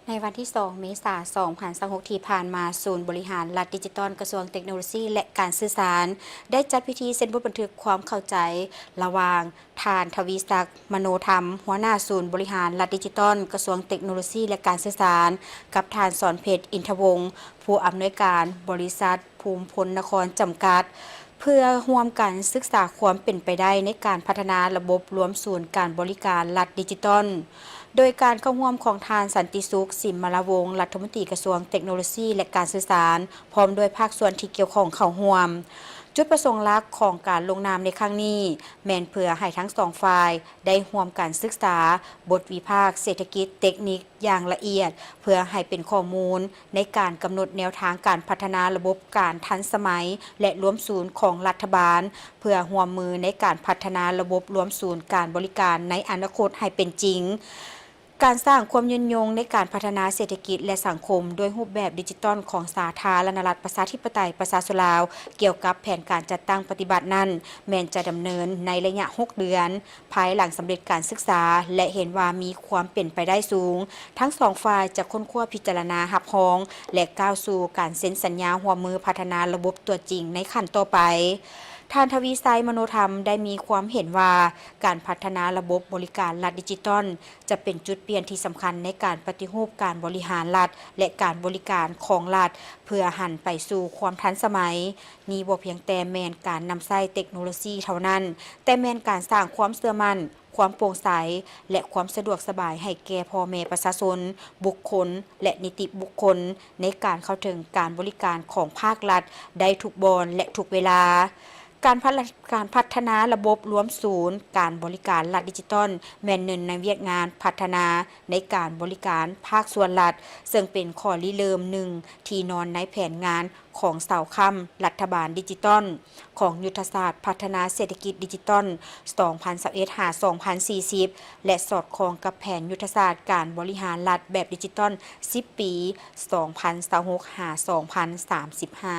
ໃນວັນທີສອງ ເມສາ ສອງພັນຊາວຫົກ ທີ່ຜ່ານມາ, ສູນບໍລິຫານລັດດິຈິຕອນ ກະຊວງເຕັກໂນໂລຊີ ແລະ ການສື່ສານ ໄດ້ຈັດພິທີເຊັນບົດບັນທຶກຄວາມເຂົ້າໃຈ ລະຫວ່າງທ່ານ ທະວີສັກ ມະໂນທຳ ຫົວໜ້າສູນບໍລິຫານລັດດິຈິຕອນ ກະຊວງເຕັກໂນໂລຊີ ແລະ ການສື່ສານ, ກັບທ່ານ ສອນເພັດ ອິນທະວົງ ຜູ້ອຳນວຍການບໍລິສັດ ພູມພົນນະຄອນ ຈຳກັດ ເພື່ອຮ່ວມກັນສຶກສາຄວາມເປັນໄປໄດ້ໃນການພັດທະນາລະບົບລວມສູນການບໍລິການລັດດິຈິຕອນ ໂດຍການເຂົ້າຮ່ວມຂອງທ່ານ ສັນຕິສຸກ ສິມມະລາວົງ ລັດຖະມົນຕີກະຊວງເຕັກໂນໂລຊີ ແລະ ການສື່ສານ ພ້ອມດ້ວຍພາກສ່ວນທີ່ກ່ຽວຂ້ອງເຂົ້າຮ່ວມ. ຈຸດປະສົງຫຼັກຂອງການລົງນາມໃນຄັ້ງນີ້ ແມ່ນເພື່ອໃຫ້ທັງສອງຝ່າຍໄດ້ຮ່ວມກັນສຶກສາບົດວິພາກເສດຖະກິດເຕັກນິກຢ່າງລະອຽດ ເພື່ອໃຫ້ເປັນຂໍ້ມູນ ໃນການກຳນົດແນວທາງການພັດທະນາລະບົບການທັນສະໄໝ ແລະ ລວມສູນຂອງລັດຖະບານ ເພື່ອຮ່ວມມືໃນການພັດທະນາລະບົບລວມສູນການບໍລິການໃນອະນາຄົດໃຫ້ເປັນຈິງ. ການສ້າງຄວາມຍືນຍົງໃນການພັດທະນາເສດຖະກິດ ແລະ ສັງຄົມດ້ວຍຮູບແບບດິຈິຕອນຂອງສາທາລະນະລັດ ປະຊາທິປະໄຕ ປະຊາຊົນລາວ ກ່ຽວກັບແຜນການຈັດຕັ້ງປະຕິບັດນັ້ນ ແມ່ນຈະດຳເນີນໃນໄລຍະຫົກເດືອນ ພາຍຫຼັງສຳເລັດການສຶກສາ ແລະ ເຫັນວ່າມີຄວາມເປັນໄປໄດ້ສູງ, ທັງສອງຝ່າຍຈະຄົ້ນຄວ້າພິຈາລະນາຮັບຮອງ ແລະ ກ້າວສູ່ການເຊັນສັນຍາຮ່ວມມືພັດທະນາລະບົບຕົວຈິງໃນຂັ້ນຕໍ່ໄປ. ທ່ານ ທະວີໄຊ ມະໂນທຳ ໄດ້ມີຄວາມເຫັນວ່າ ການພັດທະນາລະບົບບໍລິການລັດດິຈິຕອນ ຈະເປັນຈຸດປ່ຽນທີ່ສຳຄັນໃນການປະຕິຮູບການບໍລິຫານລັດ ແລະ ການບໍລິການຂອງລັດ ເພື່ອຫັນໄປສູ່ຄວາມທັນສະໄໝ. ນີ້ບໍ່ພຽງແຕ່ແມ່ນການນຳໃຊ້ເຕັກໂນໂລຊີເທົ່ານັ້ນ, ແຕ່ແມ່ນການສ້າງຄວາມເຊື່ອໝັ້ນ, ຄວາມໂປ່ງໃສ ແລະ ຄວາມສະດວກສະບາຍໃຫ້ແກ່ພໍ່ແມ່ປະຊາຊົນ, ບຸກຄົນ ແລະ ນິຕິບຸກຄົນ ໃນການເຂົ້າເຖິງການບໍລິການຂອງພາກລັດໄດ້ທຸກບ່ອນ ແລະ ທຸກເວລາ. ການພັດ ການພັດທະນາລະບົບລວມສູນການບໍລິການລັດດິຈິຕອນ ແມ່ນໜຶ່ງໃນວຽກງານພັດທະນາໃນການບໍລິການພາກສ່ວນລັດ, ເຊິ່ງເປັນຂໍ້ລິເລີ່ມໜຶ່ງທີ່ນອນໃນແຜນງານ ຂອງເສົາຄ້ຳລັດຖະບານດິຈິຕອນ ຂອງຍຸດທະສາດພັດທະນາເສດຖະກິດດິຈິຕອນ ສອງພັນຊາວເອັດ ຫາ ສອງພັນສີ່ສິບ ແລະ ສອດຄ່ອງກັບແຜນຍຸດທະສາດການບໍລິຫານລັດແບບດິຈິຕອນ ສິບປີ ສອງພັນຊາວຫົກ ຫາ ສອງພັນສາມສິບຫ້າ.